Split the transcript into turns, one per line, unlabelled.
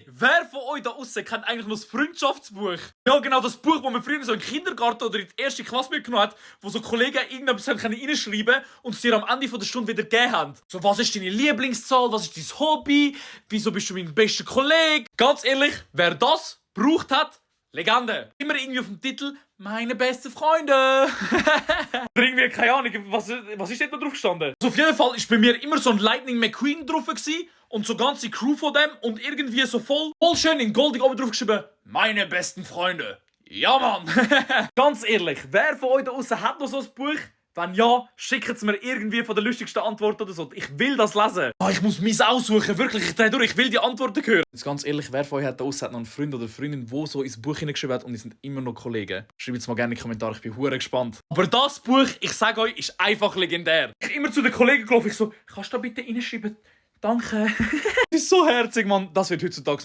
wer von euch da außen kennt eigentlich noch das Freundschaftsbuch? Ja, genau, das Buch, das man früher so im Kindergarten oder in der ersten Klasse mitgenommen hat, wo so Kollegen irgendetwas reinschreiben können und es dir am Ende der Stunde wieder gegeben haben. So, was ist deine Lieblingszahl? Was ist dein Hobby? Wieso bist du mein bester Kollege? Ganz ehrlich, wer das gebraucht hat, Legende. Immer irgendwie auf dem Titel «Meine besten Freunde». Irgendwie, keine Ahnung, was ist dort noch drauf gestanden? Also auf jeden Fall ist bei mir immer so ein Lightning McQueen drauf gewesen und so ganze Crew von dem und irgendwie so voll schön in goldig oben drauf geschrieben «Meine besten Freunde». Ja, Mann! Ganz ehrlich, wer von euch da außen hat noch so ein Buch? Wenn ja, schickt es mir irgendwie von der lustigsten Antwort oder so. Ich will das lesen. Ich muss meins aussuchen, wirklich. Ich drehe durch, ich will die Antworten hören. Jetzt ganz ehrlich, wer von euch hat da aussen noch einen Freund oder Freundin, der so ins Buch hineingeschrieben hat und die sind immer noch Kollegen? Schreibt es mal gerne in die Kommentare, ich bin hure gespannt. Aber das Buch, ich sage euch, ist einfach legendär. Ich immer zu den Kollegen gelaufen, ich so, kannst du da bitte reinschreiben? Danke. Das ist so herzig, Mann. Das wird heutzutage